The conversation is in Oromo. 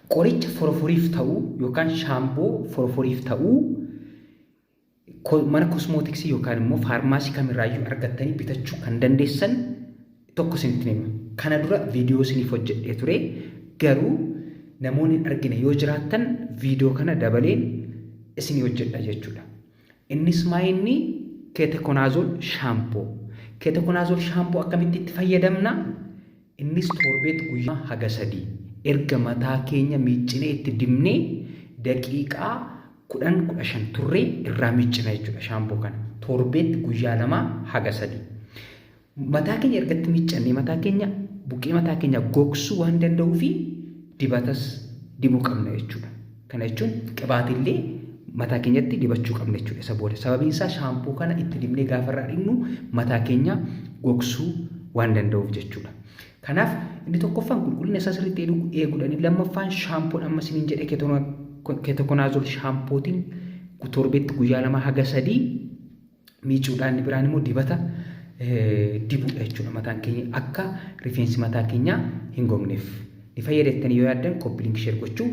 Qoricha foroforiif ta'u yookaan shaamboo foroforiif ta'u mana kosmootiksii yookaan immoo faarmaasii kamirraayyuu argattanii bitachuu kan dandeessan tokko isinitti hima. Kana dura viidiyoo isiniif hojjedhee ture, garuu namoonni hin argine yoo jiraattan viidiyoo kana dabaleen isinii hojjedha jechuudha. Innis maa inni keetokonaazol shaampoo. Keetokonaazol shaampoo akkamitti itti fayyadamna? Innis toorbeetti guyyaa haga 3 erga mataa keenya miiccinee itti dibnee daqiiqaa 10, 15 turree irraa miiccina jechuudha shaampoo kana. Toorbeetti guyyaa 2 haga 3. Mataa keenya erga itti miiccannee mataa keenya buqqee mataa keenya gogsuu waan danda'uufi dibatas dibuu qabna jechuudha. Kana jechuun qibaatillee mataa keenyatti dibachuu qabna jechuudha isa booda. Sababiin isaa shaampoo kana itti dibnee gaafa irraa dhiqnu mataa keenya gogsuu waan danda'uuf jechuudha. Kanaaf inni tokkoffaan qulqullina isaa sirriitti eeguudha. Inni lammaffaan shaampoon amma isiniin jedhe keetokonaazol shaampootiin torbeetti guyyaa 2 haga 3 miicuudha. Inni biraan immoo dibata dibuudha jechuudha mataan keenya akka rifeensi mataa keenyaa hin gogneef. Ni fayyada jettanii yoo yaaddan copy link share gochuu